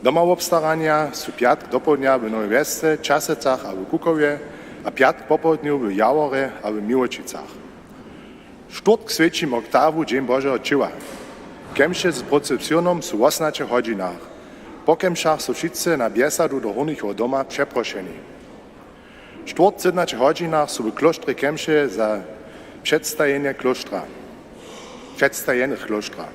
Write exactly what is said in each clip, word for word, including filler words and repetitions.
Domawobstaranja su pjatk dopołdnja w Nowej Wjesce, Časecach a w Kukowje a pjatk popołdnju w Jaworje a w Miłočicach. Štwórtk swjeći Oktawu, Dźeń Božeho ćěła. Kemše z procesionom su w wosomnaće hodźinach. Po kemšach su wšitcy na bjesadu do Hórnicheho doma přeprošeni. Štwórtk w sydomnaće hodźinach su w klóštrje kemše za předstajenje klóštra, předstajenych klóštra.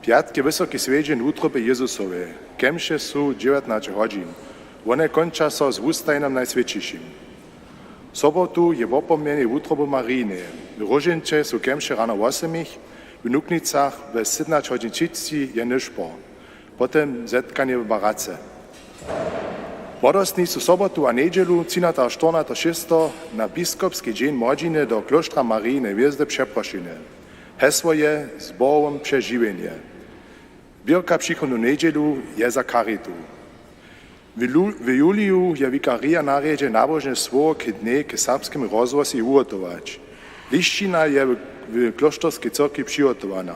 Pjatk je wysoki swjedźeń wutroby Jezusowej. Kemše su dźewjatnaće hodźin. Wone kónča so z wustajenjom Najswjećišim. Sobotu je wopomnjenje wutroby Marijineje. W Róžeńće su kemše rano wosomich, w Nuknicach we sydomnaće hodźin třiceći je nyšpor. Potom zetkanje w barace. Młodostni su sobotu a njedźelu, třinateho štyrnateho šesteho, na biskopski dźeń młodźiny do klóštra Marijine hwězdy přeprošeni. Hesło je: Z Bohom přežiwjenje. Zběrka přichodnu njedźelu je za charitu. W lu-, w juliju je wikarija na rjedźe nabožne słowo k dnjej k serbskemu rozhłosej wuhotować. Lisćina je w, w klóšterskej cyrkwi přihotowana.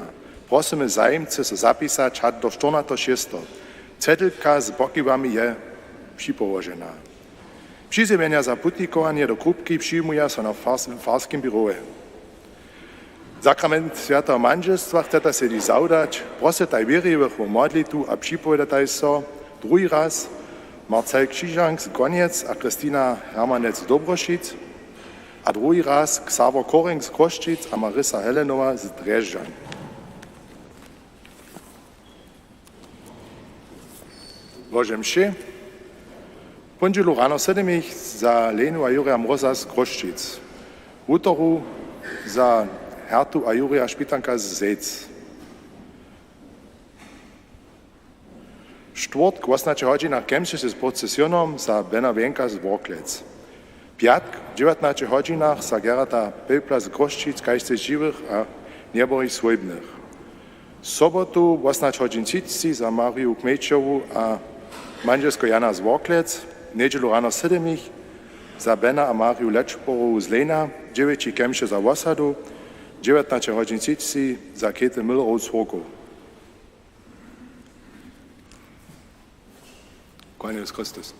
Prosymy zajimcy so zapisać hač do štyrnateho šesteho. Cedlka z pokiwami je připołožena. Přizjewjenja za putikowanje do krupki přijimuja so na fars-, farskim běrowje. Sakrament swjateho mandźelstwa chceta sej zawdać, prosytaj wěriwych wo modlitwu a připowědataj so druhi raz Marcel Křižank z Konjec a Kristina Hermanec z Dobrošic a druhi raz Xaver Korenk z Chrósćic a Marisa Helenowa z Drježdźan. Bože mši. Póndźelu rano sydomich za Lenu a Jurja Mroza z Chrósćic. Wutoru za Hertu a Jurja Špitanka z Zec. Štwórtk w wosomnaće hodźinach kemše z procesionom za Bena Wjenka z Worklec. Pjatk w dźewjatnaće hodźinach za Gerharda Pepla z Chrósćic kaž tež žiwych a njebohich swójbnych. Sobotu wosomnaće hodźin třiceći za Mariju Kmejčowu a mandźelskeho Jana z Worklec, njedźelu rano sydomich za Bena a Mariju Lečborowu z Lejna, dźewjeći kemše za wosadu, dźewjatnaće hodźin třiceći za Käthe Müllerow z Hórkow. Kłaniamy so. Chrystus.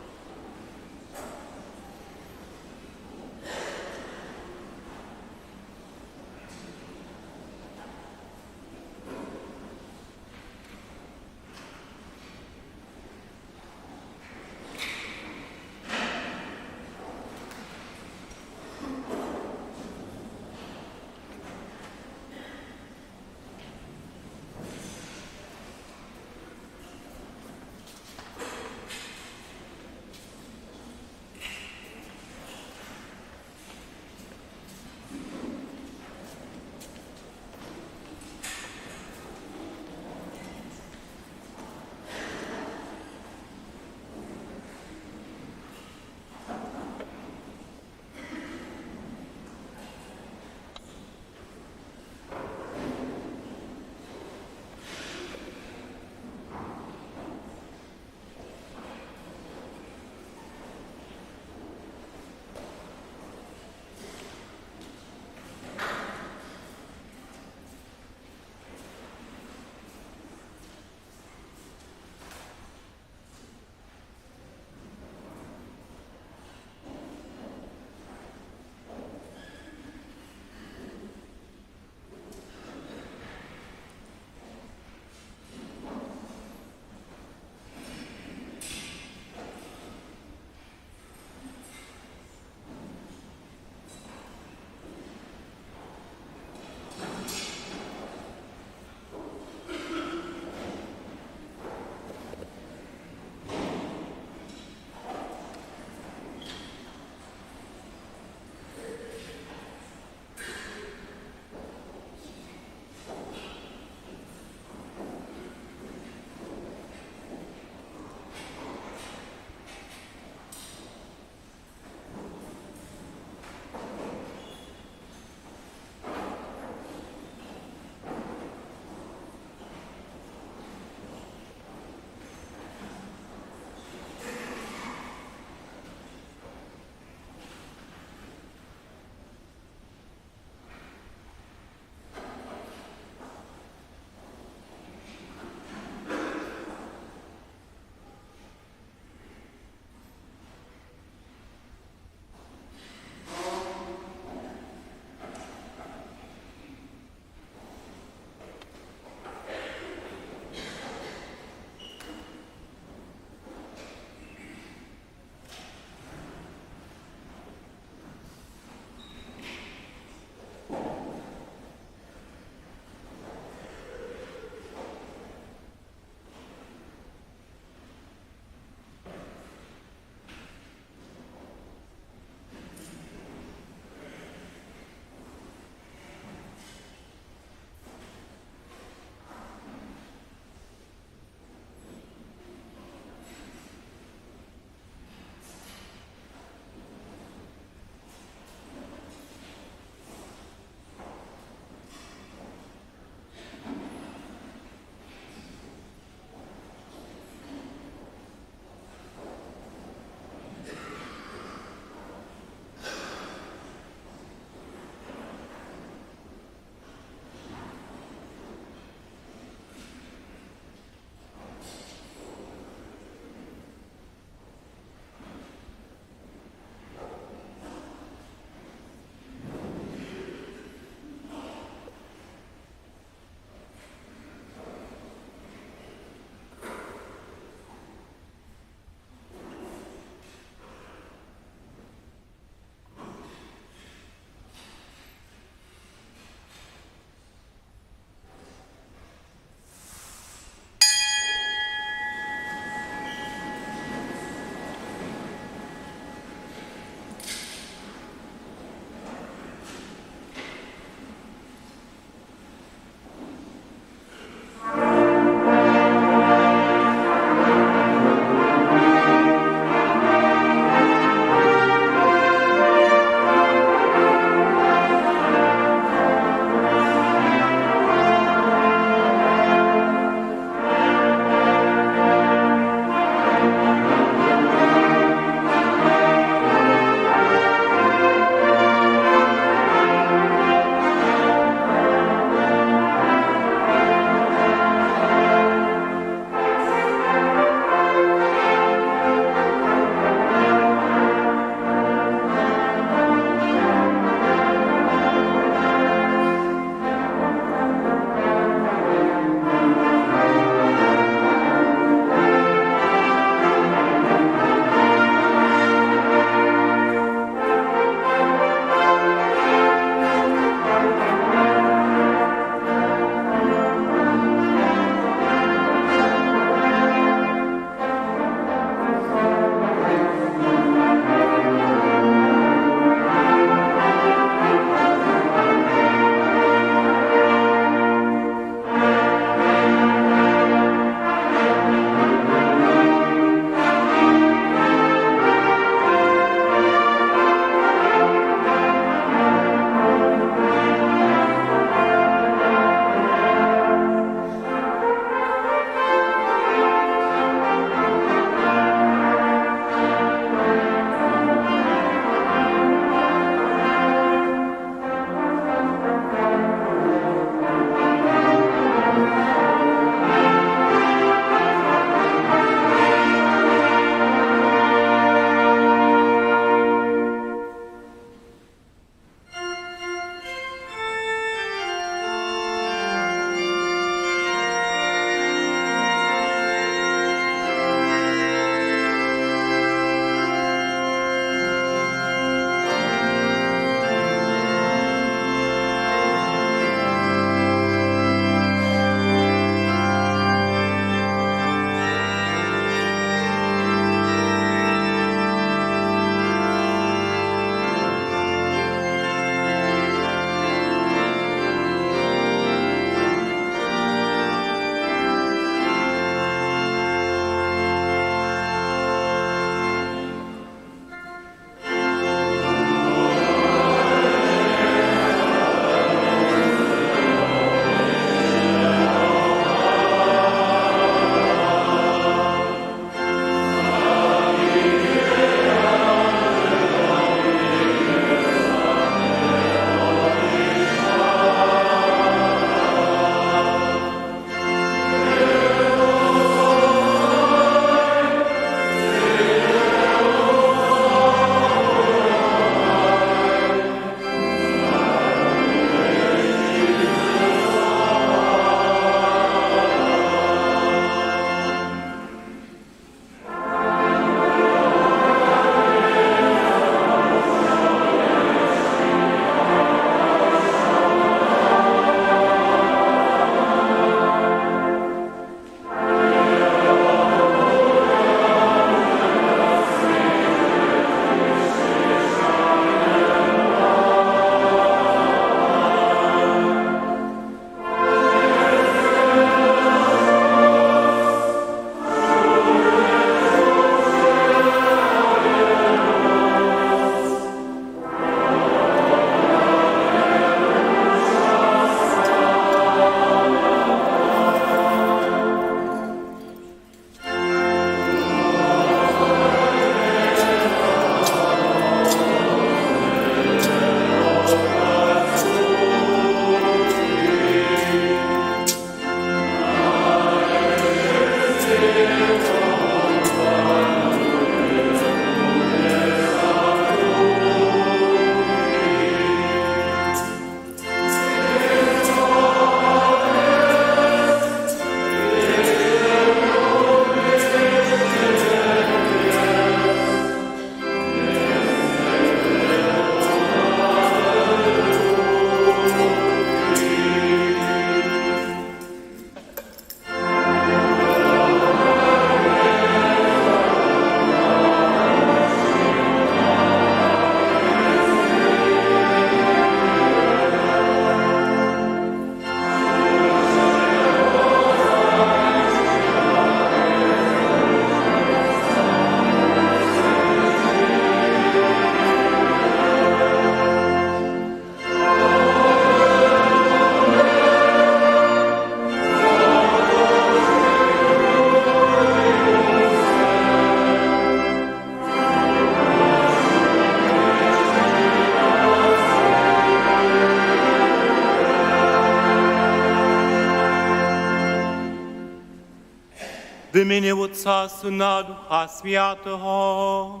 W mjenje Wótca, Syna, Ducha Swjateho.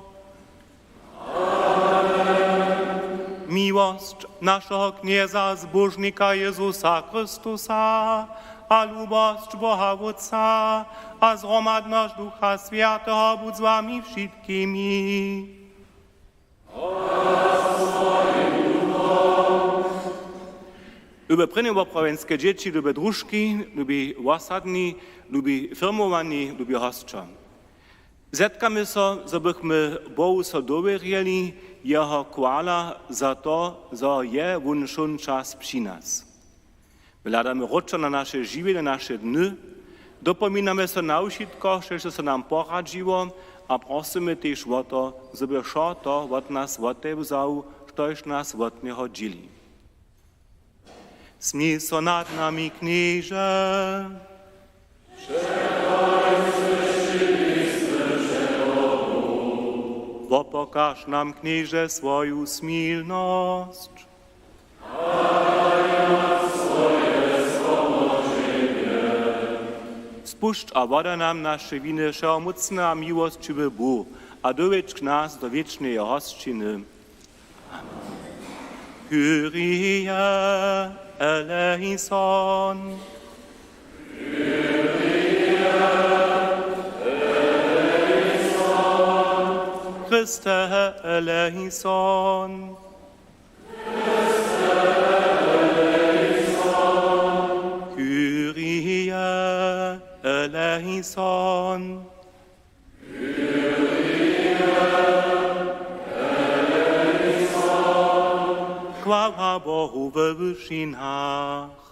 Miłosć našeho Knjeza, Zbóžnika Jězusa Chrystusa, a lubosć Boha Wótca, a zhromadnosć Ducha Swjateho budź z wami wšitkimi. Lube prěnjowoprawjenske dźěći, lube družki, lubi wosadni, lubi firmowani, lubi hosćo. Zetkamy so, zo bychmy Bohu so dowěrjeli, jeho chwala za to, zo je wón wšón čas při nas. My hladamy wróćo na naše žiwjenje, naše dny, dopominamy so na wšitko, štož so nam poradźiło, a prosymy tež wo to, zo by wšo to wot nas wotewzał, štož nas wot njeho dźěli. Smil so nad nami, Knježe. Wopokaž nam, Knježe, swoju smilnosć. Spušć a wodaj nam naše winy, wšehomócny a miłosćiwy Bóh, a dowjedź nas do wěčneje hosćiny. Kyrie eleison. Christe eleison. Kyrie eleison. Chwała Bohu we wyšinach.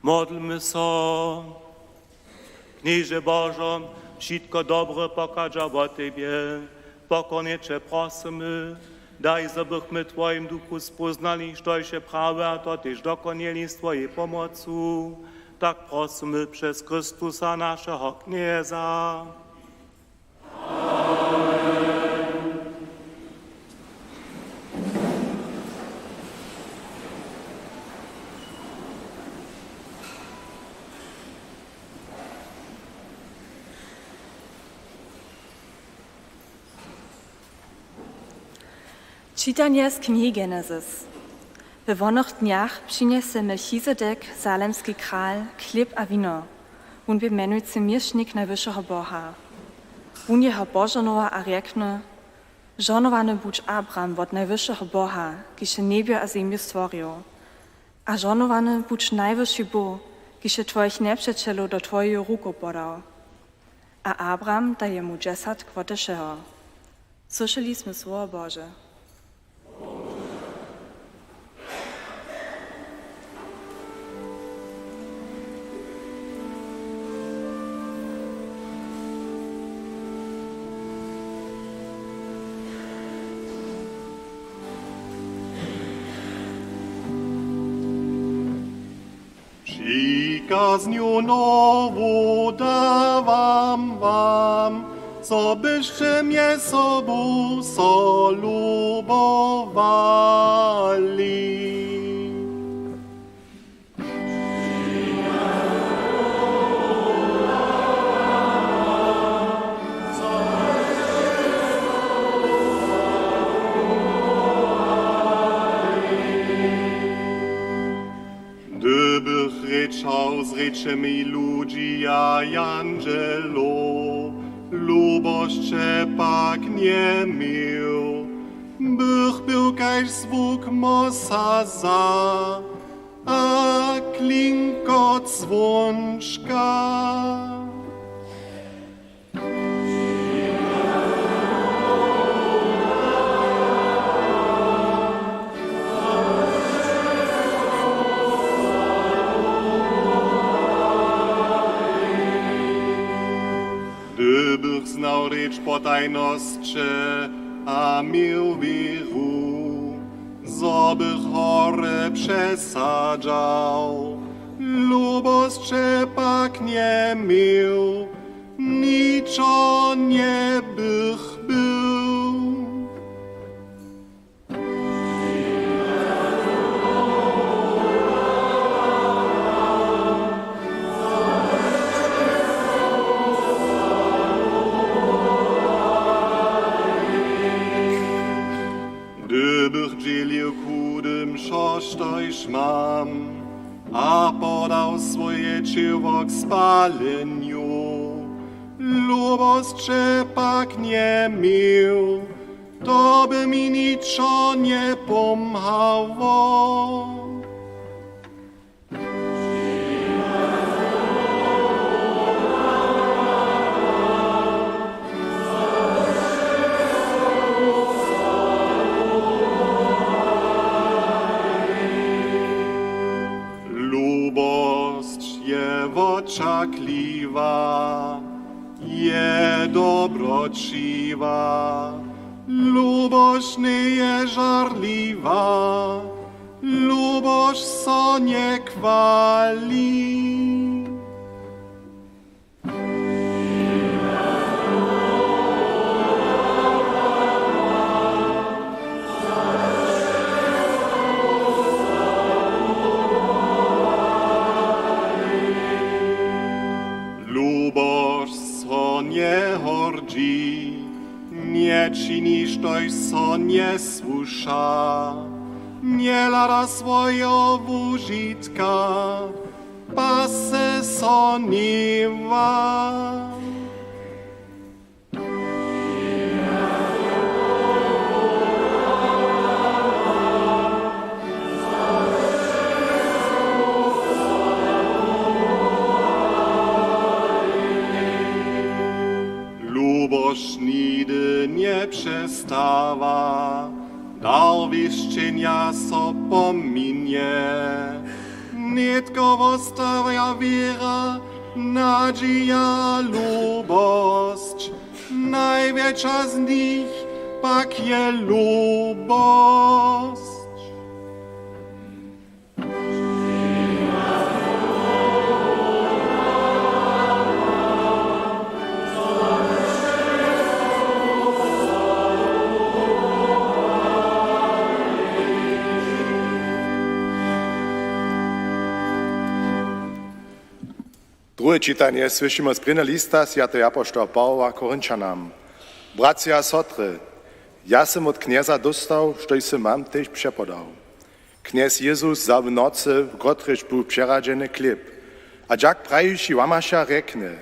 Modlmy so. Knježe Božo, wšitko dobre pochadźa wot Tebje. Pokornje Će prosymy, daj, zo bychmy w Twojim duchu spóznali, štož je prawe, a to tež dokonjeli z Twojej pomocu. Tak prosymy přez Chrystusa, našeho Knjeza. Čitanje z knihi Genezis. We wonych dnjach přinjese Melchizedek, salemski kral, chlěb a wino. Wón bě mjenujcy měšnik Najwyššeho Boha. Wón jeho požohnowa a rjekny: Žohnowany budź, Abram, wot Najwyššeho Boha, kiž je njebjo a zemju stworił. A žohnowany budź, Najwyšši Bóh, kiž je twojich njepřećelow do twojeju rukow podał. A Abram da jemu dźesatk wot te wšeho. Słyšeli smy słowo Bože. Přikaznju nowu dawam wam, zo byšće mjez sobu so lubowali. Hdy bych rěčał z rěčemi ludźi a jandźelow, lubosće pak njeměł, bych był kaž zwuk mosaza a klinkot zwónčka. Hdy bych znał rěč potajnosće a měł wěru, zo bych hory přesadźał, lubosće pak njeměł, ničo njebych był. Hdy bych dźělił chudym wšo, štož mam, a podał swoje ćěło k spalenju, lubosće pak njeměł, to by mi ničo njepomhało. Lubosć je wočakliwa, je dobroćiwa, lubosć njeje žarliwa, lubosć so njechwali. Lubosć so njehordźi, nječini, štož so njesłuša, njehlada swojeho wužitka, pase so hněwa. Lubosć nihdy njepřestawa, dar wěšćenja so pominje. Nětko wostaja wěra, nadźija, lubosć. Najwjetša z nich pak je lubosć. Druhe čitanje słyšimy z prěnjeho lista swjateho apoštoła Pawoła Korinćanam. Bratřa a sotry, ja sym wot Knjeza dóstał, štož sym wam tež přepodał. Knjez Jezus wza w nocy, w kotrejž był přeradźeny, chlěb a dźak prajiwši łamaše a rjekny: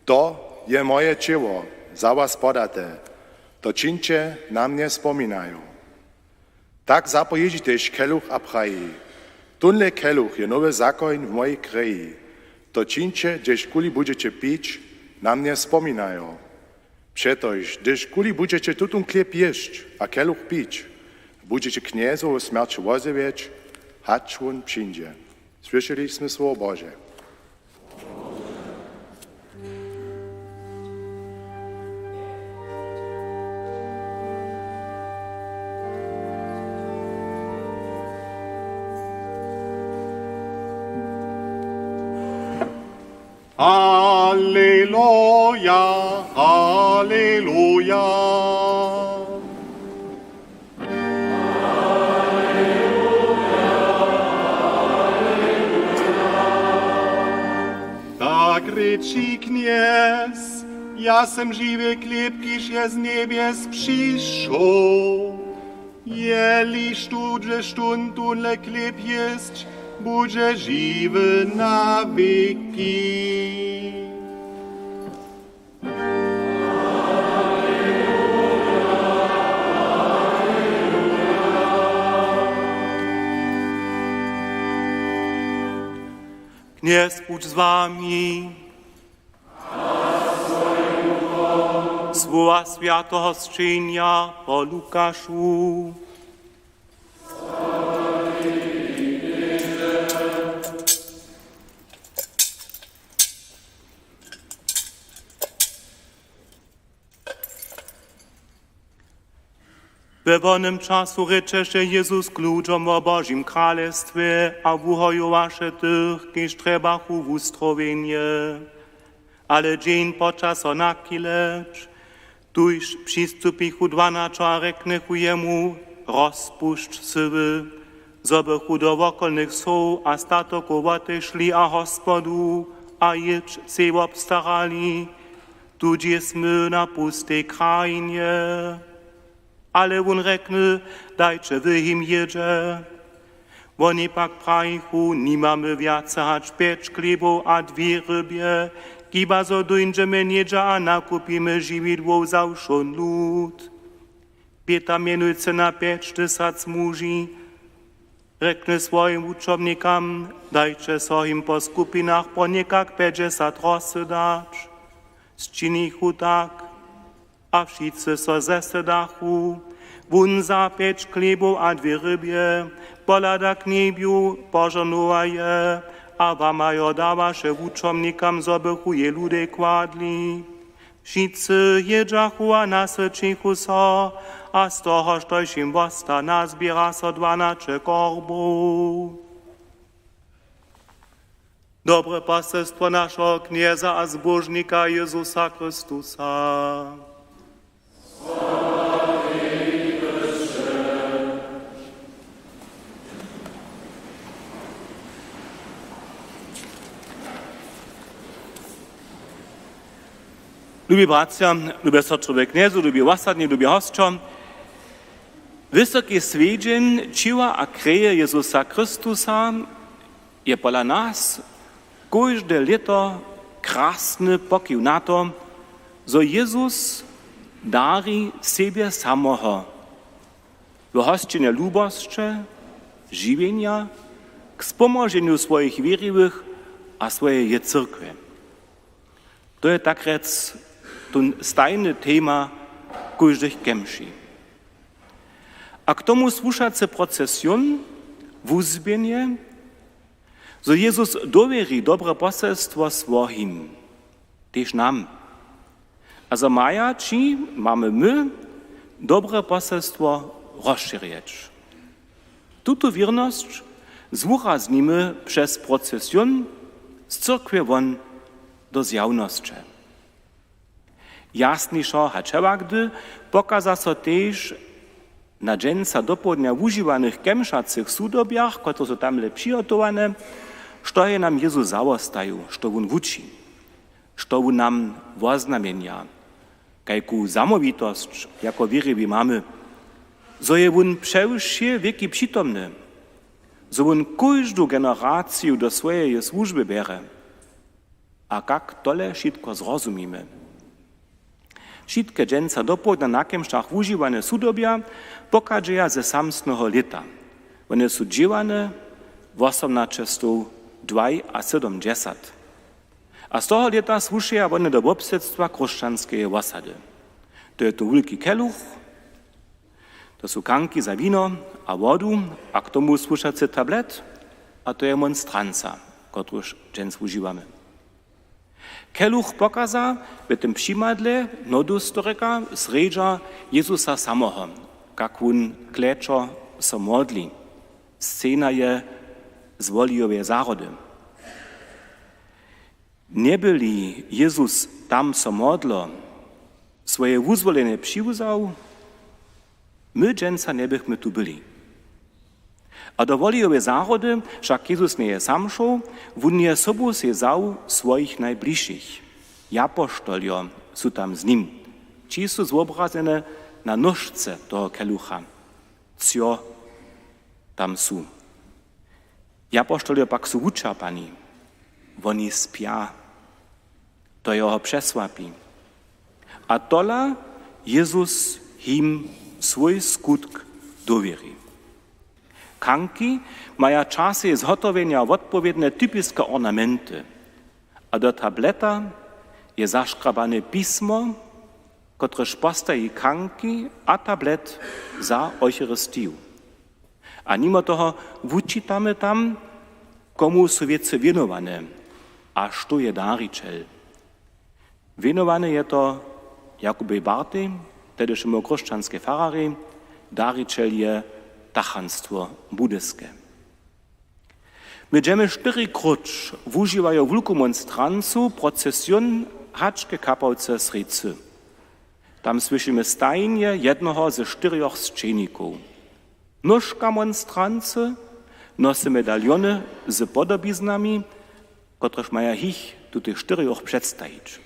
„To je moje ćěło, za was podate. To čińće na mnje spominajo.” Tak zapowědźi tež keluch a praji: „Tónle keluch je nowy zakoń w mojej kreji. To čińće, hdźežkuli budźeće pić, na mnje spominajo. Přetož hdźežkuli budźeće tutón chlěb jěsć a keluch pić, budźeće Knjezowu smjerć wozjewjeć, hač wón přińdźe.” Słyšeli smy słowo Bože. Aleluja, aleluja. Tak rěči Knjez: Ja sym žiwy chlěb, kiž je z njebjes přišoł. Jeli štó, hdźež tón, tónle chlěb jěsć, budźe žiwy na wěki. Knjez budź z wami. Słowa swjateho sćenja po Lukašu. We wonym času rěčeše Jezus k ludźom wo Božim kralestwje a wuhojowaše tych, kiž trjebachu wustrowjenje. Ale dźeń poča so nachileć, tuž přistupichu dwanaćo a rjeknychu jemu: Rozpušć syły, zo bychu do wokolnych wsow a statokow wotešli a hospodu a jědź sej wobstarali, tu hdźe smy na pustej krajinje. Ale wón rjekny: Dajće wy jim jědźe. Woni pak prajichu: Nimamy wjace hač pjeć chlěbow a dwě rybje, chiba zo dóńdźemy něhdźe a nakupimy žiwidłow za wšón lud. Pěta mjenujcy na pjeć tysac muži. Rjekny swojim wučomnikam: Dajće so jim po skupinach po někak pjećdźesat rosy dać. Sčinichu tak. A wšitcy so zesedachu. Wón wza pjeć chlěbow a dwě rybje, pohlada k njebju, požohnowa je a wamajo dawaše wučomnikam, zo bychu je ludej kładli. Wšitcy jědźachu a nasyćichu so, a z toho, štož jim wosta, nazběra so dwanaće korbow. Dobre poselstwo našeho Knjeza a Zbóžnika Jezusa Chrystusa. Lubi bratřa, lube sotry we Knjezu, lubi wosadni, lubi hosćo, wysoki swjedźeń ćěła a kreje Jezusa Chrystusa je pola nas kóžde lěto krasny pokiw na to, zo Jezus dari sebje samoho w hosćenje lubosće, žiwjenja, k spomoženju swojich wěriwych a swojeje cyrkwje. To je tak rjec tón stajny tema kóždych kemši. A k tomu słušacy procesion, wuzběhnje, zo Jezus dowěri dobre poselstwo swohim, tež nam. A zo maja ći, mamy my dobre poselstwo rozšěrjeć. Tutu wěrnosć zwuraznimy přez procesion z cyrkwje won do zjawnosće. Jasnišo hač hewak, hdy pokaza so tež na dźensa dopołdnja wužiwanych kemšacych sudobjach, kotrež su tamle přihotowane, što je nam Jezus zawostajił, što wón wuči, što wón nam woznamjenja, kajku zamołwitosć jako wěriwi mamy, zo je wón přewšě wěki přitomny, zo wón kóždu generaciju do swojeje słužby bjerje. A kak tole wšitko zrozumimy? Wšitke dźensa dopołdnja na kemšach wužiwane sudobja pochadźeja ze samsneho lěta. Wone su dźěłane wosomnaćestowdwajasydomdźesat. A z toho lěta słušeja wone do wobsydstwa chróšćanskeje wosady. To je tu wulki keluch, to su kanki za wino a wodu, a k tomu słušacy tablet, a to je monstranca, kotruž dźens wužiwamy. Keluch pokaza w tym přimadle nodu storika srjedźa Jezusa samoho, kak wón klečo so modli. Scena je z Wolijoweje zahrody. Njeby-li Jezus tam so modlo, swoje wuzwolenje přiwzał, my dźensa njebychmy tu byli. A do wolijowej zahrody wšak Jezus njeje sam šoł, wón je sobu sej wzał swojich najbližšich. Japoštoljo su tam z nim. Ći su zwobraznjene na nóžce toho kelucha. Třo tam su. Japoštoljo pak su wučerpani. Woni spja. To jeho přesłapi. A tola Jezus jim swój skutk dowěri. Kanki maja časej zhotowjenja wotpowědne typiske ornamenty. A do tableta je zaškrabane pismo, kotrež postaji kanki a tablet za Eucharistiju. A nimo toho wučitamy tam, komu su wěcy wěnowane a što je darićel. Wěnowany je to Jakubej Bartej, tehdyšemu chróšćanskej fararjej, darićel je tachanstwo budyske. My dźemy štyri króć, wužiwajo wulku monstrancu, procesion hač ke kapałce srjedcy. Tam słyšimy stajnje jednoho ze štyrjoch sćenikow. Nóžka monstrancy nosy medaljony z podobiznami, kotrež maja jich tutych štyrjoch předstajić.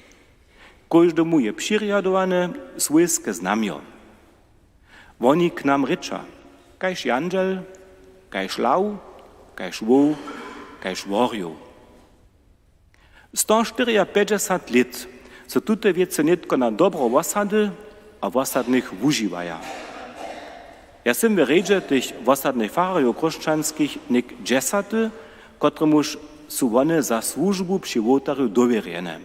Kóždemu je přirjadowane swójske znamjo. Woni k nam rěča, kaž jandźel, kaž law, kaž woł, kaž worjoł. Sto štyriapjećdźesat lět su tute wěcy nětko na dobro wosady a wosadnych wužiwaja. Ja sym w rjedźe tych wosadnych fararjow chróšćanskich něk dźesaty, kotremuž su wone za słužbu při wołtarju dowěrjene.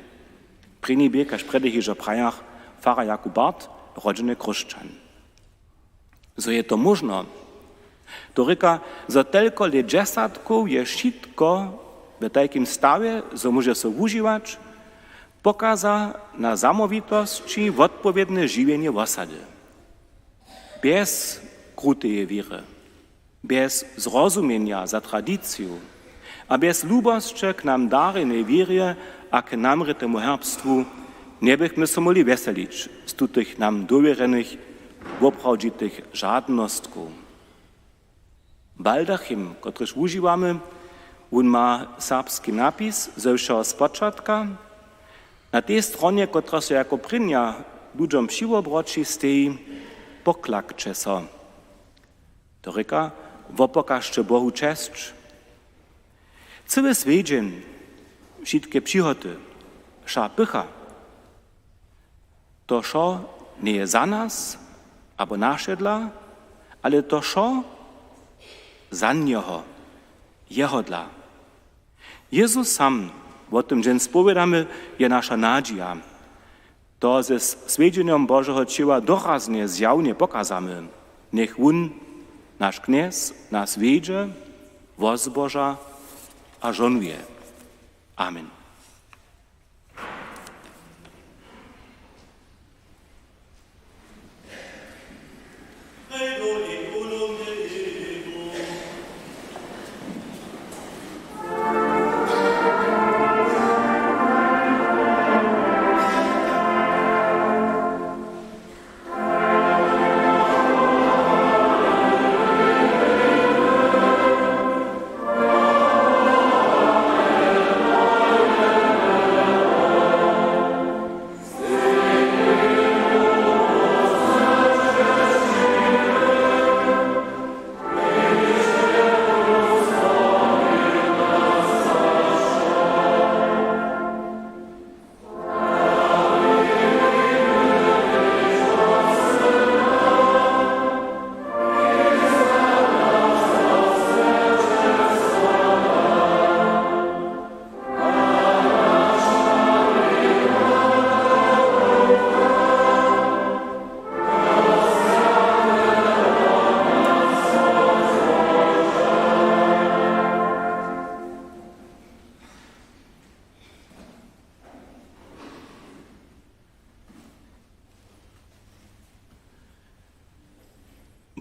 Prěni bě, kaž prjedy hižo prajach, farar Jakub Barth, rodźeny chróšćan. Zo je to móžno? To rěka, zo telko lět dźesatkow je wšitko w tajkim stawje, zo móže so wužiwać, pokaza na zamołwitosći wotpowědne žiwjenje wosady. Bjez kruteje wěry, bjez zrozumjenja za tradiciju a bjez lubosće k nam darjenej wěrje a k namrětemu herbstwu njebychmy so móhli wjeselić z tutych nam dowěrjenych woprawdźitych žadnostkow. Baldachim, kotryž wužiwamy, wón ma serbski napis ze wšeho spočatka. Na tej stronje, kotraž so jako prěnja ludźom přiwobroći, steji: Poklakće so. To rěka: Wopokažće Bohu česć. Cyły swjedźeń, wšitke přihoty, wša pycha, to wšo njeje za nas abo naše dla, ale to wšo za njeho, jeho dla. Jezus sam, wo tym dźens powědamy, je naša nadźija. To ze swjedźenjom Božeho ćěła doraznje zjawnje pokazamy. Njech wón, naš Knjez, nas wjedźe, wozboža a žohnuje. Amen.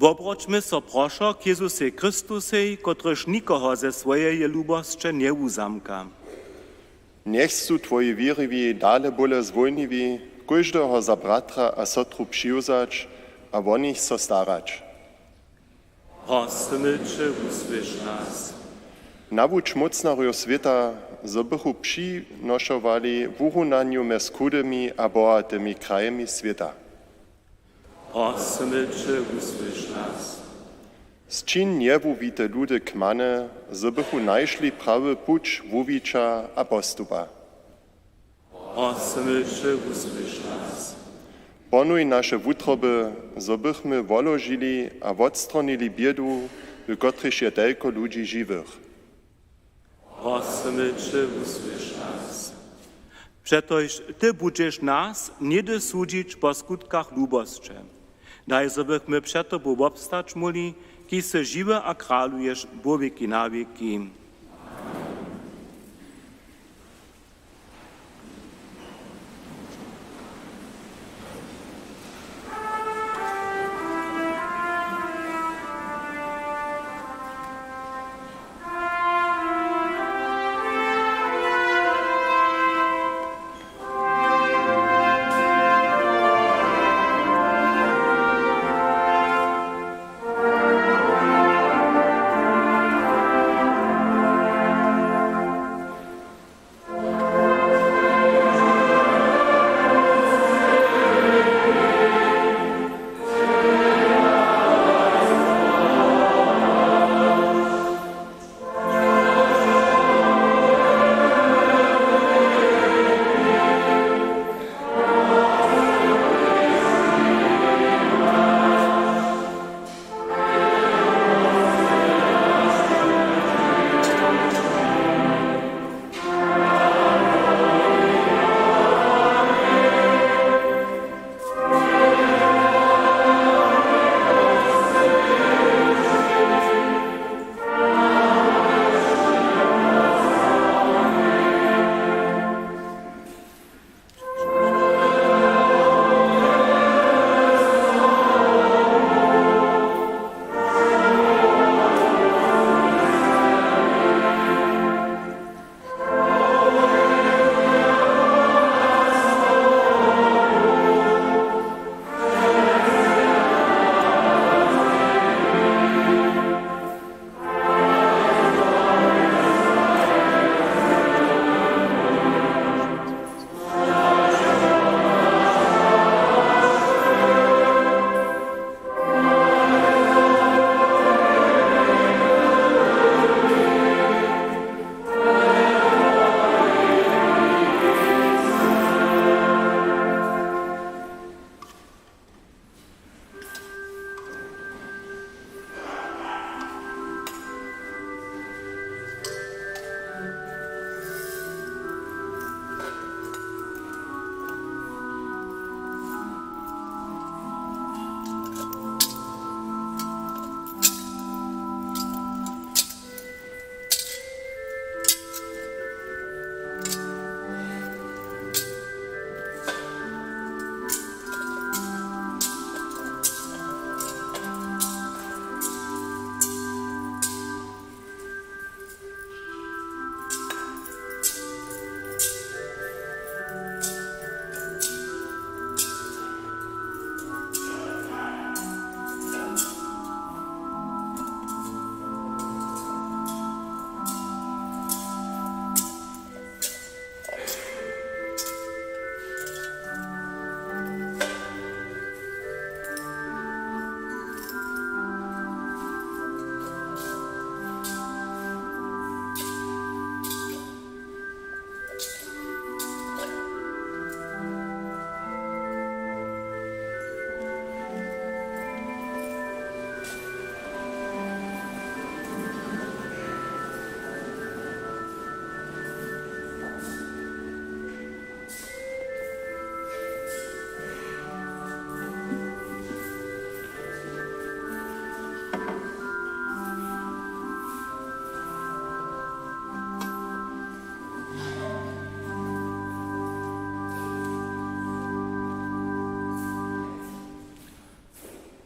Wobroćmy so, prošo, k Jezusej Chrystusej, kotryž nikoho ze swojeje lubosće njewuzamka. Njech su twoji wěriwi dale bóle zwólniwi, kóždeho za bratra a sotru přiwzać a wo nich so starać. Prosymy će, wusłyš nas. Nawuč mócnarjow swěta, zo bychu přinošowali wurunanju mjez chudymi a bohatymi krajemi swěta. Prosymy će, wusłyš nas. Sćiń njewuwite ludy kmane, zo bychu našli prawy puć wuwića a postupa. Prosymy će, wusłyš nas. Ponuj naše wutroby, zo bychmy woložili a wotstronili bědu, w kotrejž je telko ludźi žiwych. Prosymy će, wusłyš nas. Přetož ty budźeš nas něhdy sudźić po skutkach lubosće. Daj, zo bychmy před tobu wobstać móhli, kiž sy žiwy a kraluješ wo wěki na wěki.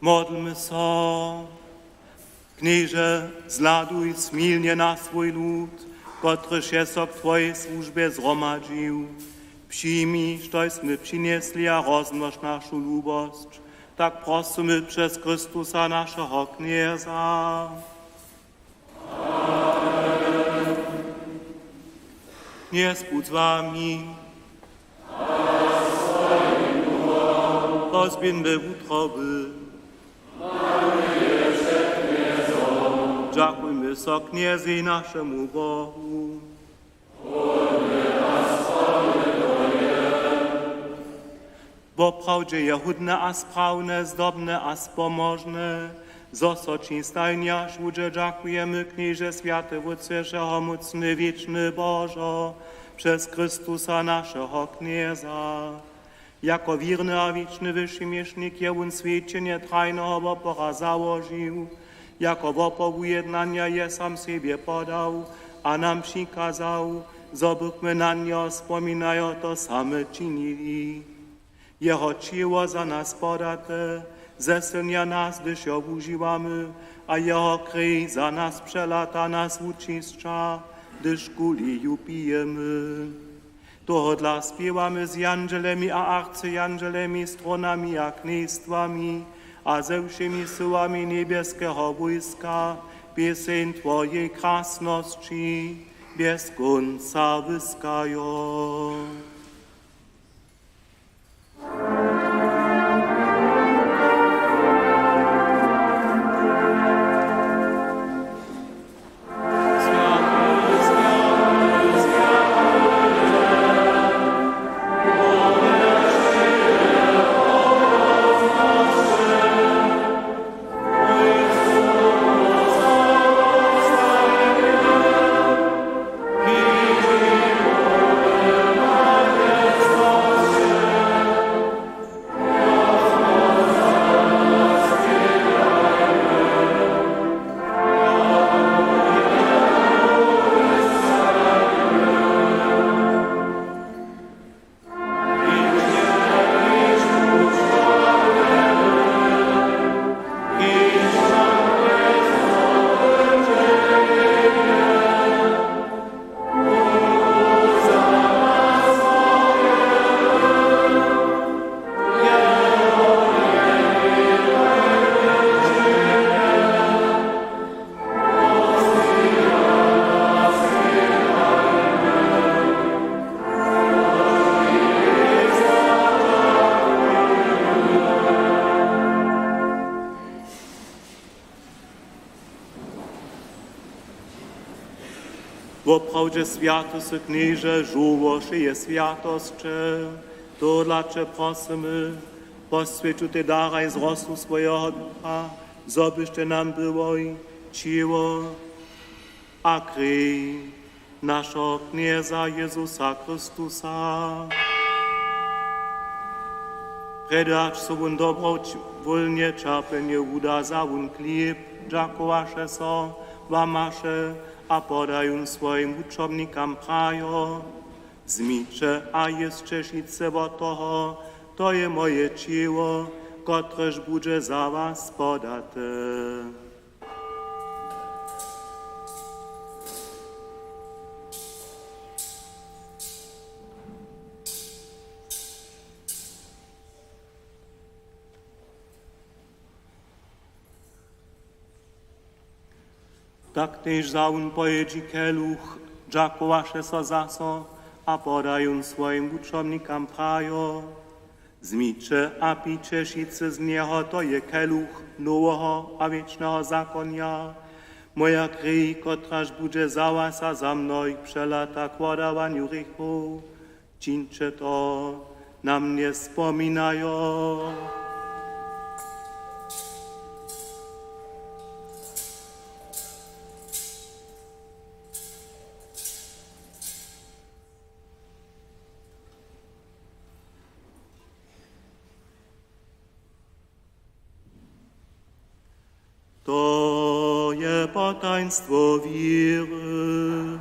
Modlmy so. Knježe, zhladuj smilnje na swój lud kotryž je so k Twojej słužbje zhromadźił, přijmi, štož smy přinjesli, a rozmnož našu lubosć. Tak prosymy přez Chrystusa, našeho Knjeza. Knjez budź z wami. Pozběhńmy wutroby. Dźakujmy so Knjezej, našemu Bohu. Woprawdźe je hódne a sprawne, zdobne a spomožne, zo so ći stajnje a wšudźe dźakujemy, Knježe, swjaty Wótče, wšehomócny, wěčny Božo, přez Chrystusa, našeho Knjeza. Jako wěrny a wěčny wyšimješnik je wón swjećenje trajneho wopora załožił, jako wopor wujednanja je sam sebje podał a nam přikazał, zo bychmy na njeho spominajo to same činili. Jeho ćěło za nas podate zesylnja nas, hdyž jo wužiwamy, a jeho krej za nas přelata nas wučisća, hdyž kuli ju pijemy. Tohodla spěwamy z jandźelemi a arcjandźelemi, trónami a knjejstwami a ze wšěmi syłami njebjeskeho wójska pěseń Twojej krasnosći bjez kónca wyskajo. Woprawdźe swjaty sy, Knježe, žołło wšeje swjatosće. Tohodla će prosymy, poswjeć tutej daraj z rosu swojeho Ducha, zo byštej nam byłoj ćěło a krej našeho Knjeza Jezusa Chrystusa. Prjedy hač so wón dobrowólnje ćerpjenje wuda, wza wón chlěb, dźakowaše so, łamaše a poda jón swojim wučomnikam, prajo: Wzmiće a jěsće wšitcy wot toho, to je moje ćěło, kotrež budźe za was podate. Tak tež wza wón po jědźi keluch, dźakowaše so zaso a poda jón swojim wučomnikam, prajo: Wzmiće a pijće wšitcy z njeho, to je keluch noweho a wěčneho zakonja, moja krej, kotraž budźe za was a za mnohich přelata k wodawanju hrěchow. Čińće to na mnje spominajo. To je potajnstwo wěry.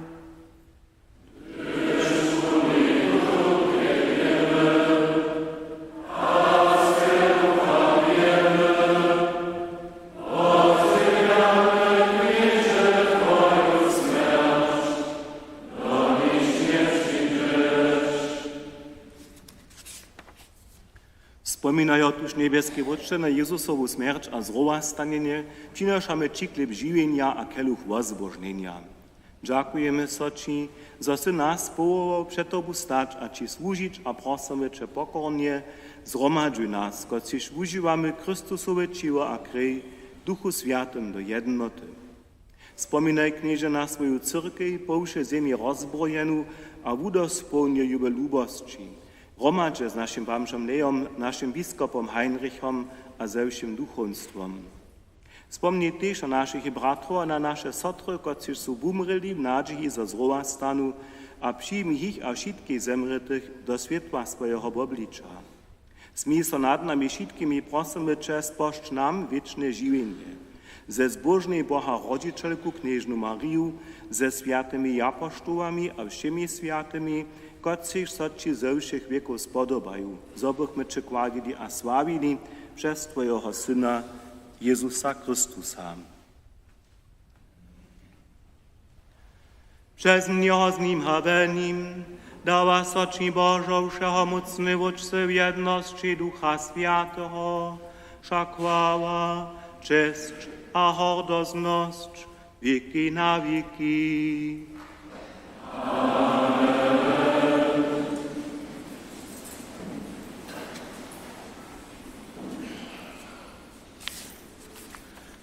Spominajo tuž, njebjeski Wótče, na Jezusowu smjerć a zrowastanjenje, přinošamy ći chlěb žiwjenja a keluch wozbóžnjenja. Dźakujemy so ći, zo sy nas powołał před tobu stać a ći słužić, a prosymy će pokornje: Zhromadźuj nas, kotřiž wužiwamy Chrystusowe ćěło a krej, w Duchu Swjatym do jednoty. Spominaj, Knježe, na swoju cyrkej po wšej zemi rozbrojenu a wudospołnjej ju we lubosći, hromadźe z našim bamžom Leom, našim biskopom Heinrichom a ze wšěm duchowstwom. Spomni tež na našich bratrow a na naše sotry, kotřiž su wumrěli w nadźiji, zo zrowastanu, a přijmi jich a wšitkich zemrětych do swětła swojeho wobliča. Smil so nad nami wšitkimi, prosymy će, spožč nam wěčne žiwjenje ze zbóžnej Boha rodźićelku knježnu Mariju, ze swjatymi japoštołami a wšěmi swjatymi, kotřiž so ći ze wšěch wěkow spodobaju, zo bychmy će chwalili a sławili přez twojeho Syna Jezusa Chrystusa. Přez njeho, z nim a w nim dawa so ći, Božo, wšehomócny Wótče, w jednosći Ducha Swjateho wša chwała, česć a hordoznosć wěki na wěki.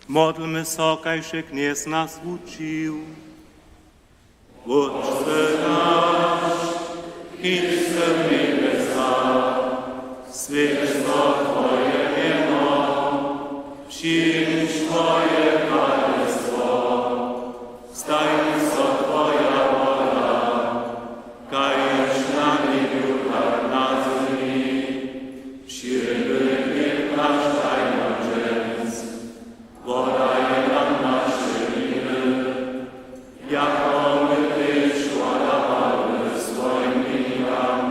Modlmy so, kaž je Knjez nas wučił. Wótče naš, kiž sy w njebjesach, swjeć so twoje mjeno, přińdź twoje kralestwo, stań so twoja wola, kaž na njebju, tak na zemi. Wšědny chlěb naš daj nam dźens, wodaj nam naše winy, jako my tež wodawamy swojim winikam,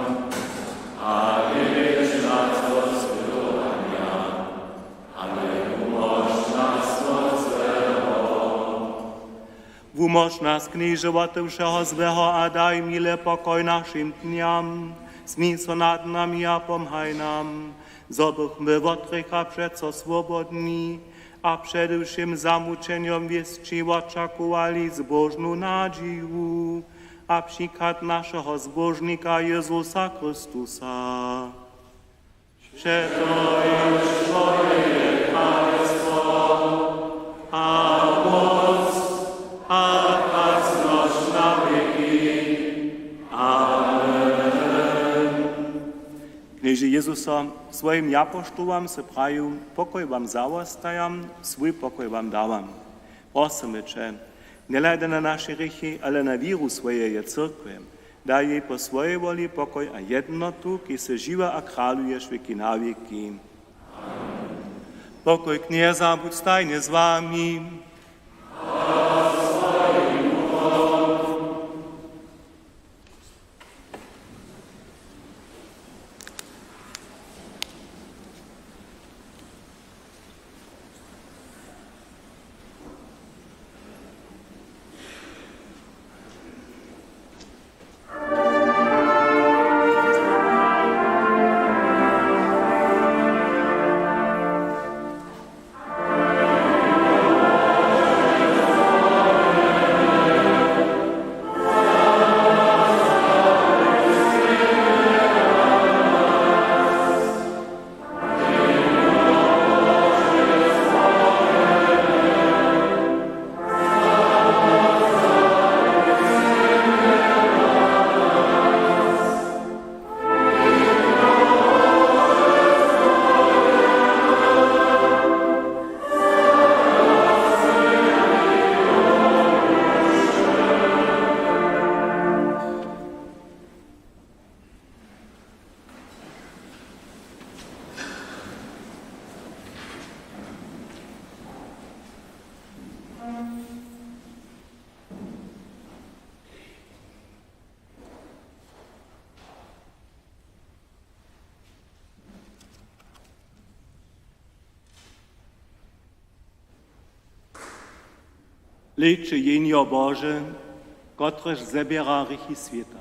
a njewjedź nas do spytowanja, ale wumóž nas wot złeho. Wumóž nas, Knježe, wot wšeho złeho a daj mile pokoj našim dnjam. Smil so nad nami a pomhaj nam, zo bychmy wot hrěcha přeco swobodni a před wšěm zamućenjom wěsći wočakowali zbóžnu nadźiju a přichad našeho Zbóžnika Jezusa Chrystusa. Přetož twoje je kralestwo a móc a krasnosć na wěki. Amen. Knježe Jezuso, swojim japoštołam sy prajił: Pokoj wam zawostajam, swój pokoj wam dawam. Prosymy će, njehladaj na naše hrěchi, ale na wěru swojeje cyrkwje, daj jej po swojej woli pokoj a jednotu, kiž sy žiwy a kraluješ wěki na wěki. Pokoj Knjeza budź stajnje z wami. Hlejće, Jehnjo Bože, kotrež zběra hrěchi swěta.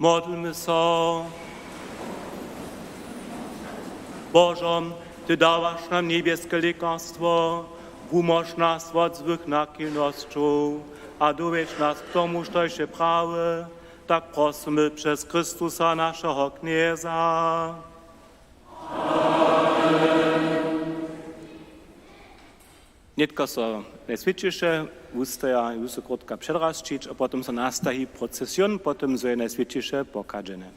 Modlmy so. Božo, ty dawaš nam njebjeske lěkarstwo, wumóž nas wot złych nachilnosćow a dowjedź nas k tomu, štož je prawe, tak prosymy přez Chrystusa, našeho Knjeza. Nětko so Najswjećiše wustaja, ju so krótka předrašćić a potom so nastaji procesion, potom zo je Najswjećiše pochadźene.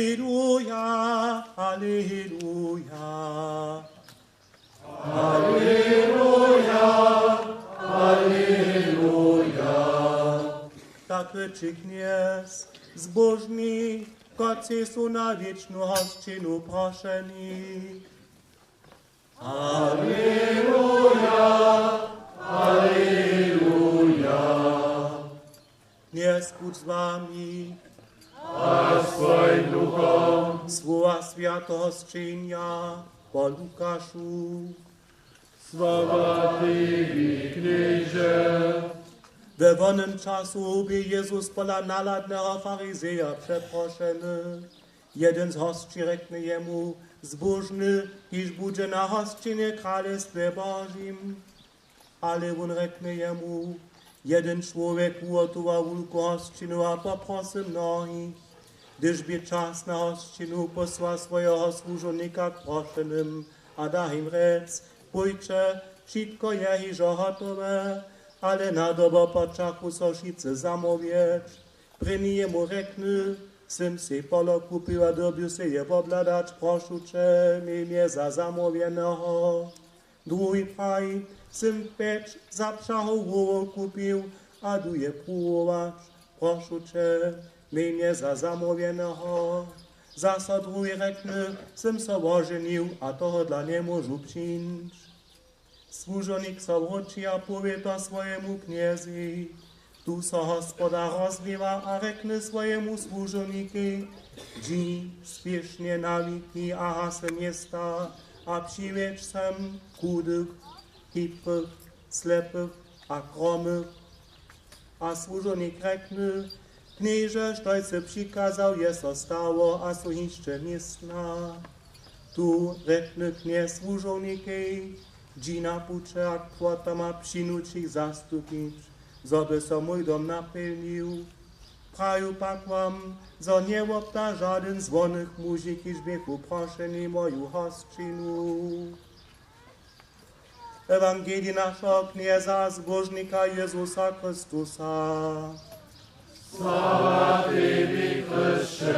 Aleluja, aleluja. Aleluja, aleluja. Tak rěči Knjez, zbóžni, kotřiž su na wěčnu hosćinu prošeni. Aleluja, aleluja. Knjez budź z wami. A z twojim duchom. Słowa swjateho sćenja po Lukašu. Sława tebi, Knježe. We wonym času bě Jezus pola naladneho farizeja přeprošeny. Jedyn z hosći rjekny jemu: Zbóžny, kiž budźe na hosćinje w kralestwje Božim. Ale wón rjekny jemu: Jedyn čłowjek wuhotowa wulku hosćinu a poprosył mnohich. Hdyž bě čas na hosćinu, posła swojeho słužownika k prošenym a da jim rjec: Pójće, wšitko je hižo hotowe. Ale na dobopočachu so wšitcy zamołwjeć. Prěni jemu rjekny: Sym sej polo kupił a dyrbił sej je wobhladać, prošu će, měj mje za zamołwjeneho. Druhi praji: Sym pjeć zapřahow wołow kupił a du je pruwować, prošu će, měj mje za zamołwjeneho. Zaso druhi rjekny: Sym so woženił a tohodla njemóžu přińć. Słužownik so wróći a powě to swojemu knjezej. Tu so hospodar rozhněwa a rjekny swojemu słužownikej: Dźi spěšnje na wiki a hasy města a přiwjedź sem chudych, chibych, slepych a kromych. A słužownik rjekny: Knježe, štož sy přikazał, je so stało a su hišće městna. Tu rjekny knjez słužownikej: Dźi na puće a k płotama přinuć jich zastupić, zo by so mój dom napjelnił. Praju pak wam, zo njewobda žadyn z wonych muži, kiž běchu prošeni, moju hosćinu. Ewangelij našeho Knjeza a Zbóžnika Jezusa Chrystusa. Sława tebi, Chrysće.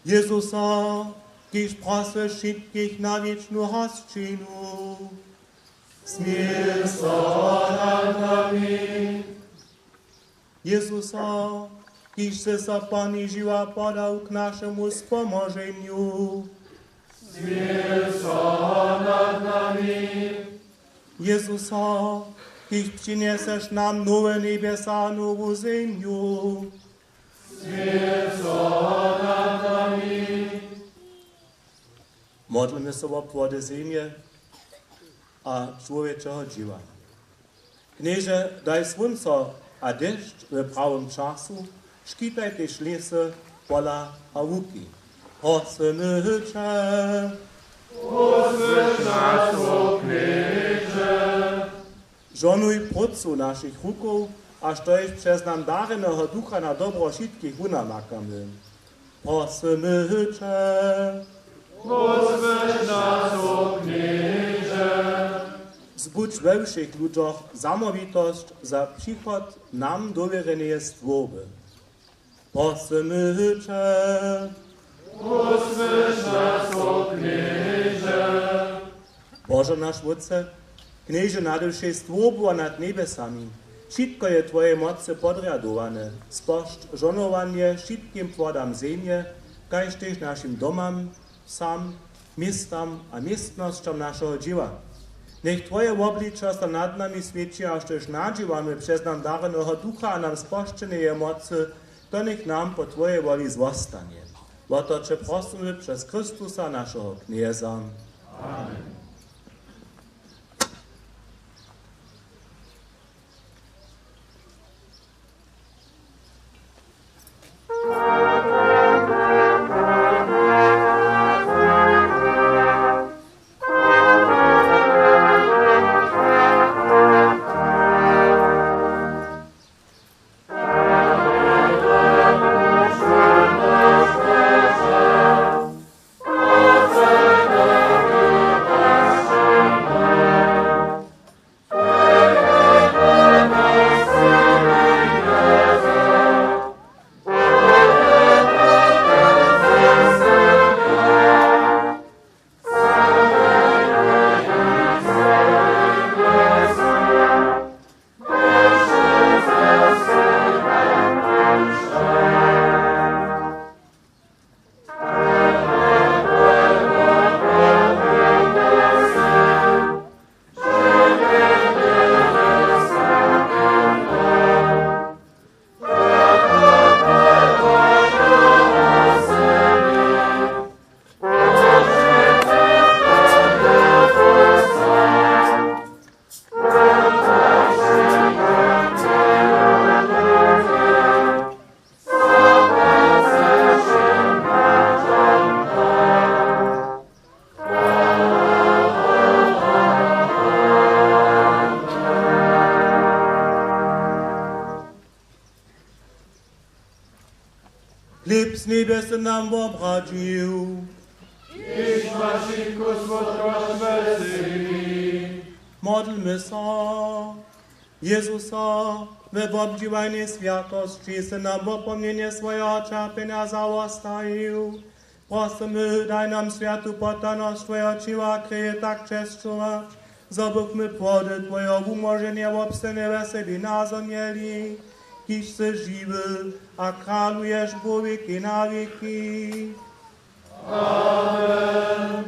Jezusa, kiž prosy wšitkich na wěčnu hosćinu. Smil so nad nami. Jezusa, kiž sy so ponižił a podał k našemu spomoženju. Smil so nad nami. Jezusa, kiž přinjeseš nam nowe njebjesa a nowu zemju. Smil so nad nami. Modlmy so wo płody zemje a čłowječeho dźěła. Knježe, daj słónco a dešć w prawym času, škitaj tež lěsy, pola a łuki. Prosymy će. Wusłyš nas, o Knježe. Žonuj prócu našich rukow, a štož přez nam dareneho ducha na dobro wšitkich wunamakamy. Prosymy će. Wusłyš nas, o Knježe. Zbudź we wšěch ludźoch zamołwitosć za přichod nam dowěrjeneje stwórby. Prosymy će. Wusłyš nas, o Knježe. Božo naš Wótče, Knježe nade wšej stwórbu a nad njebjesami, wšitko je Twojej mocy podrjadowane. Spožč žohnowanje wšitkim płodam zemje, kaž tež našim domam, wsam, městam a městnosćam našeho dźěła. Njech Twoje wobličo so nad nami swěći, a štož nadźěłamy přez nam dareneho ducha a nam spožčeneje mocy, to njech nam po Twojej woli zwostanje. Wo to će prosymy přez Chrystusa, našeho Knjeza. Amen. Chlěb z njebje sy nam wobradźił. Kiž maš wšitku słodkosć we sebi. Modlmy so. Jezusa, we wobdźiwanjej swjatosći sy nam wopomnjenje swojeho ćerpjenja zawostajił. Prosymy, daj nam swjatu poddawnosć Twojeho ćěła a krjeje tak česćować, zo bychmy płody Twojeho wumóženja wobstajnje we sebi nazhonjeli, kiž sy žiwy a kraluješ po wěki na wěki. Amen.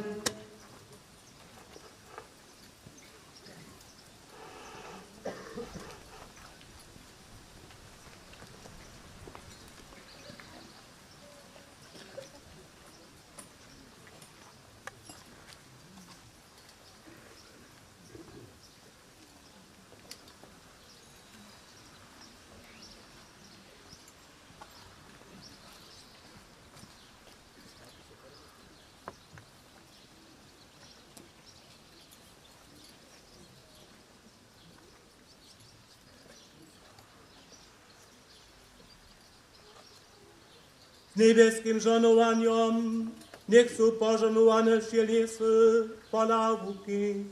Z njebjeskim žohnowanjom njech su požohnowane wšě lěsy, pola a łuki.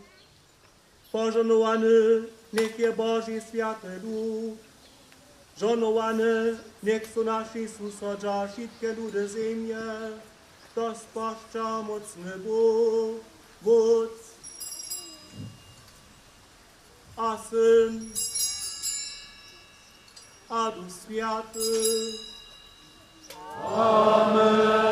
Požohnowany njech je Boži swjaty Duch. Žohnowany njech su naši susodźa, wšitke ludy zemje. To spožča mócny Bóh, Wótc a Syn a Duch Swjaty. Amen.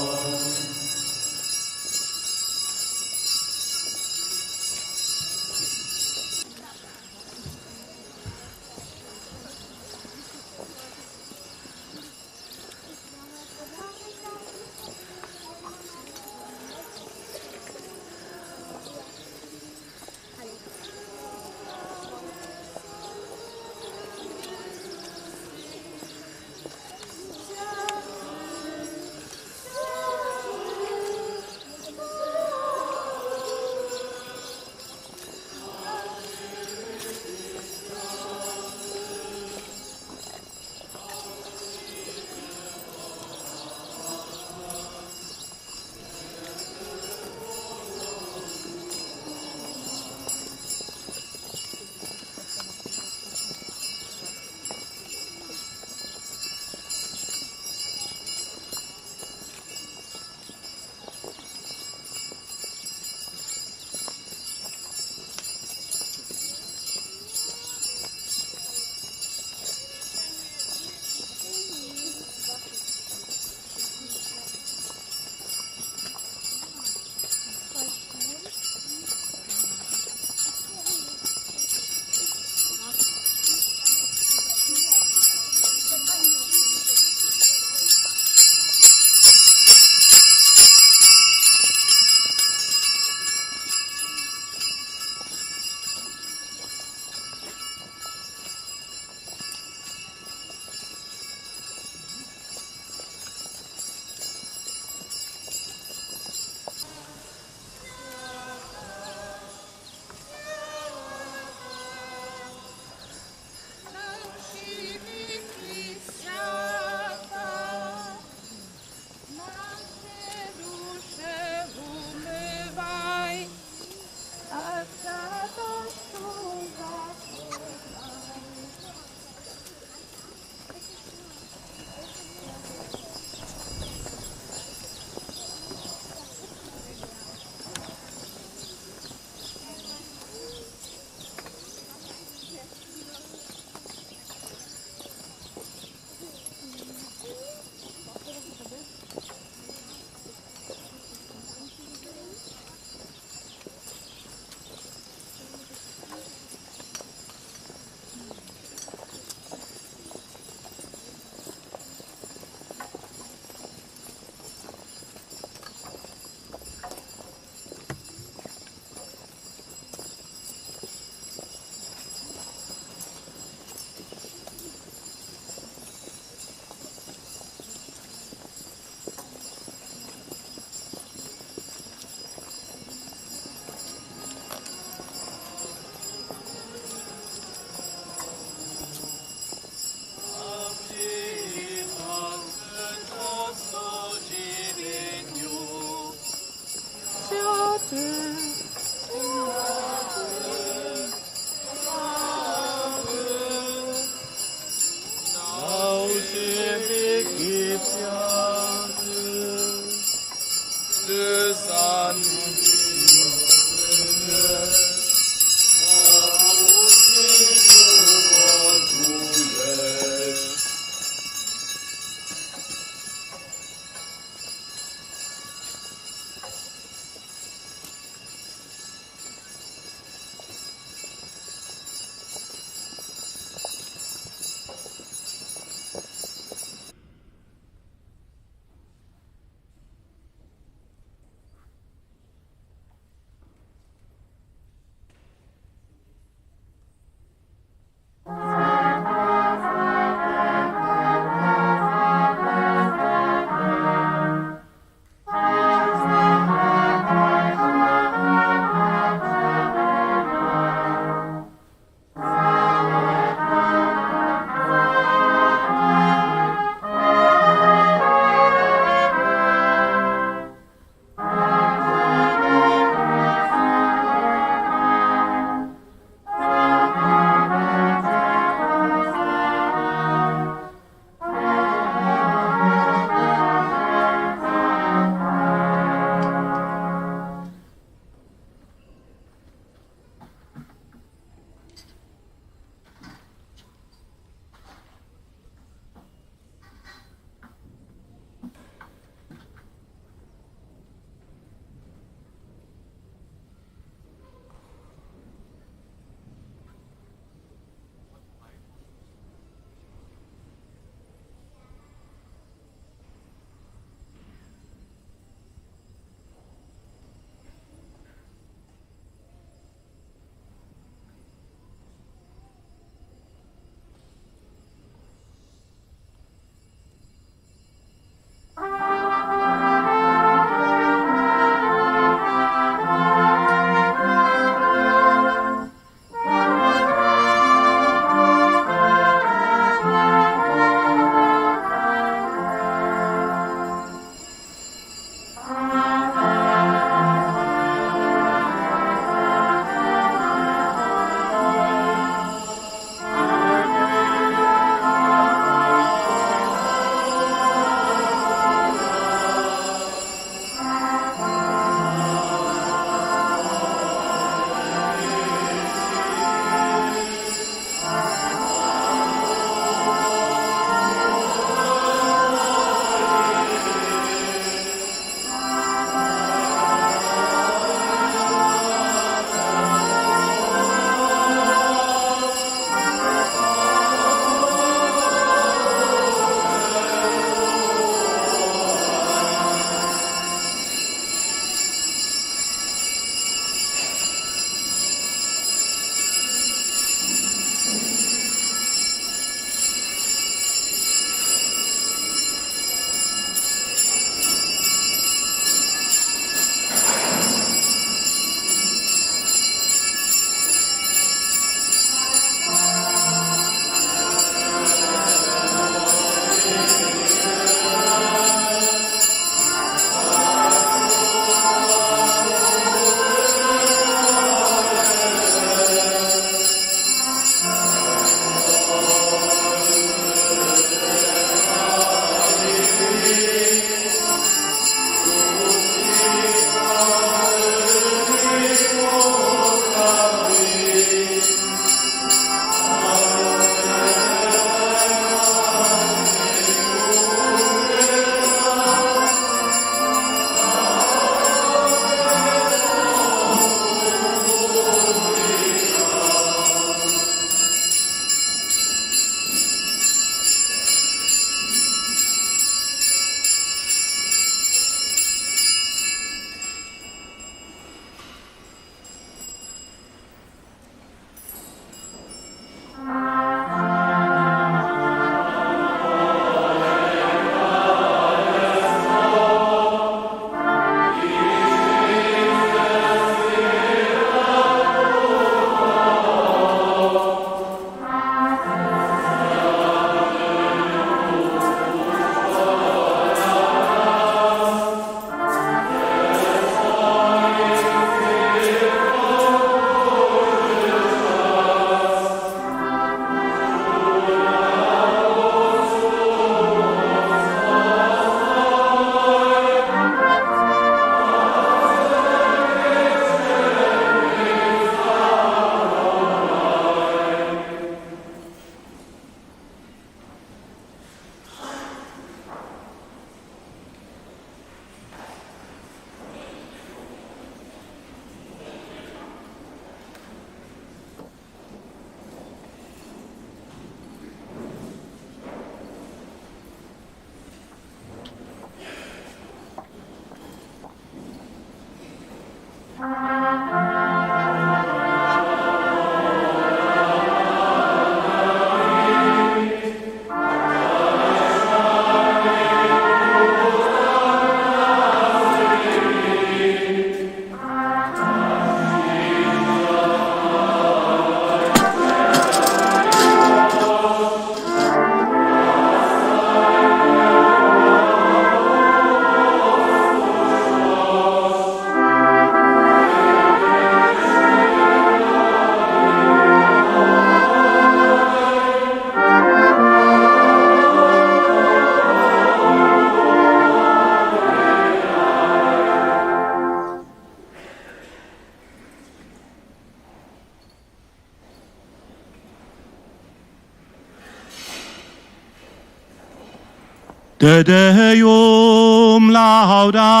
Te Deum laudamus.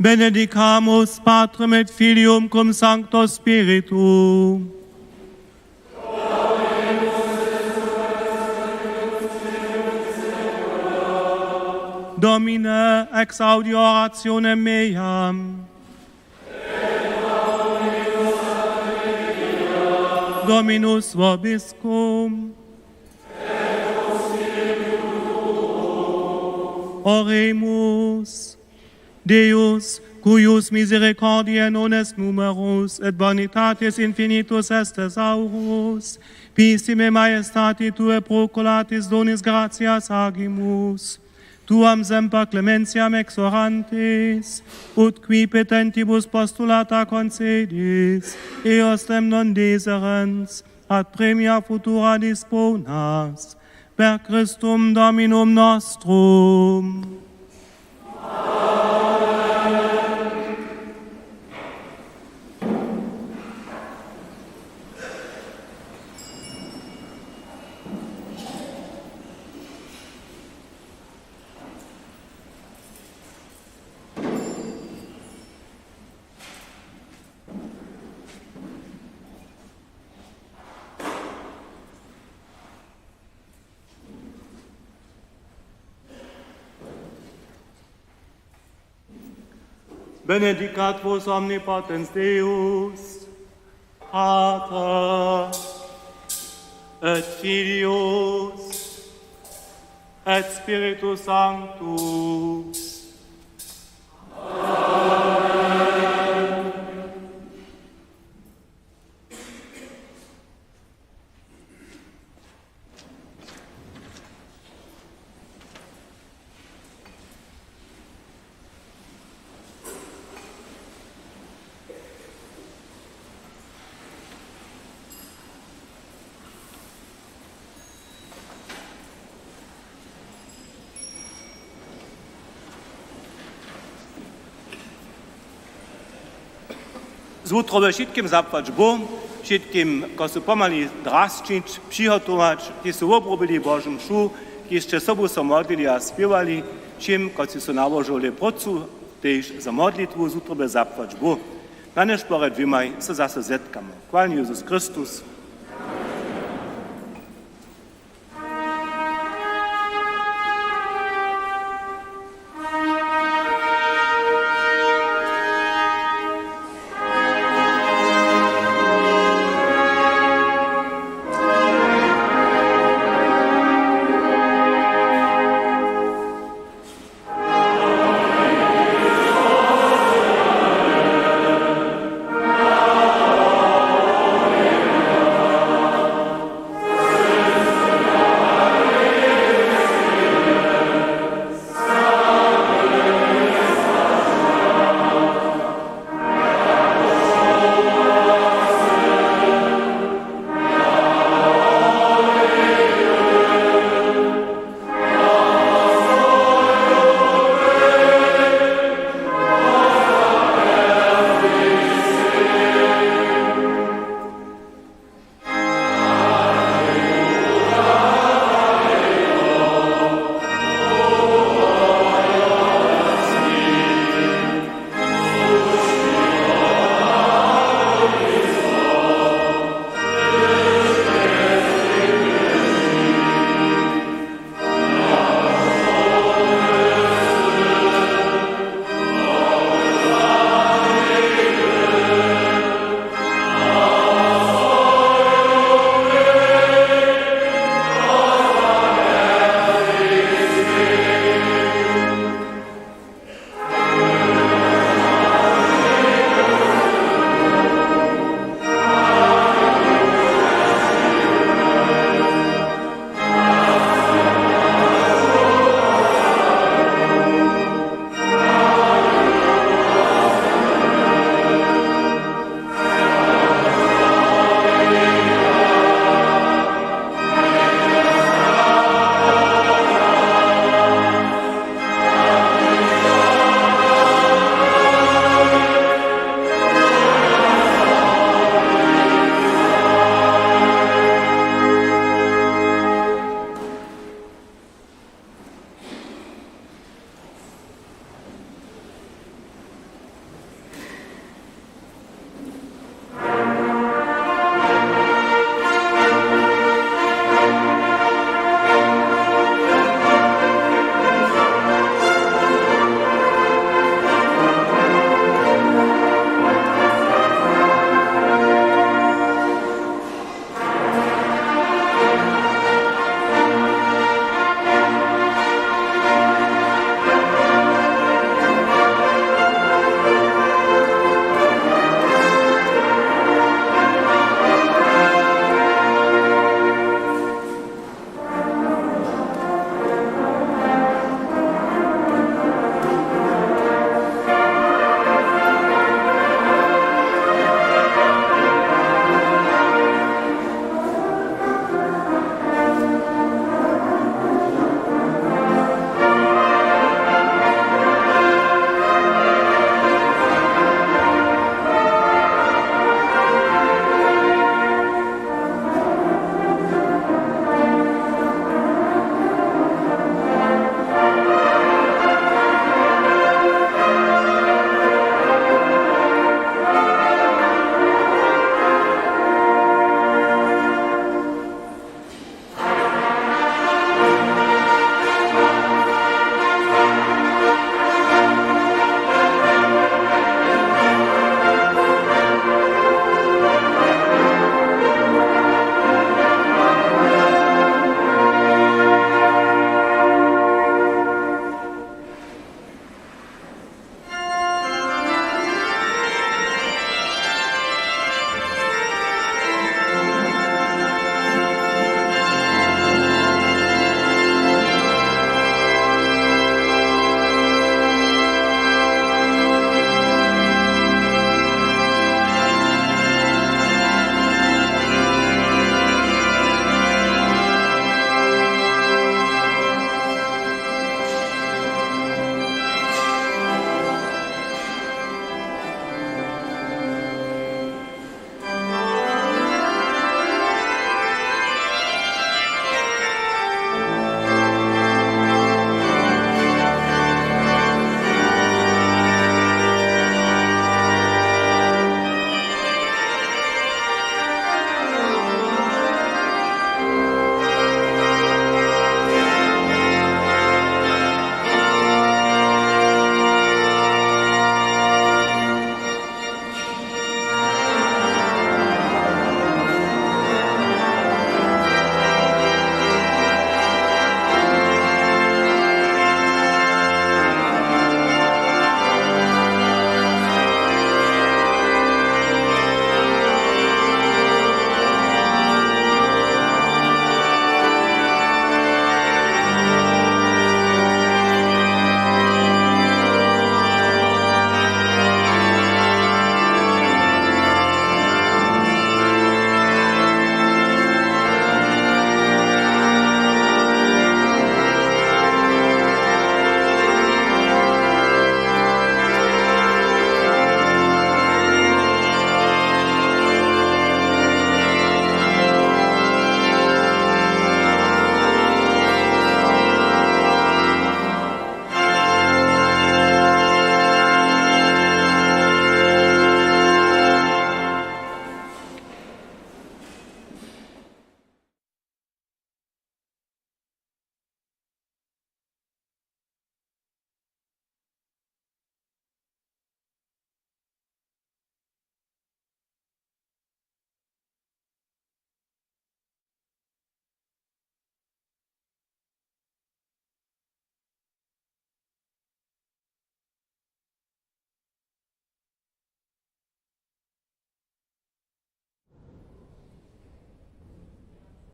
Benedicamus Patrem et Filium cum Sancto Spiritu. Domine, ex audio orationem meam. Dominus vobiscum. Oremus. Deus, cuius misericordiae non est numerus, et bonitatis infinitus est thesaurus, pissime majestate tuae proculatis donis gratias agimus, tuam semper clementiam exorantis, ut qui petentibus postulata concedis, eostem non deserens, ad premia futura disponas, per Christum Dominum nostrum. Benedicat vos omnipotens Deus, Pater et Filius et Spiritus Sanctus. Z wutroby wšitkim zapłać Bóh, wšitkim, kotři su pomhali drasćić, přihotować, kiž su wobrubili Božu mšu, kiž sće sobu so modlili a spěwali, wšěm, kotři su nałožili prócu, tež za modlitwu z wutroby zapłać Bóh. Na njež porjad wimaj so zaso zetkamy. Chwalny Jezus Chrystus.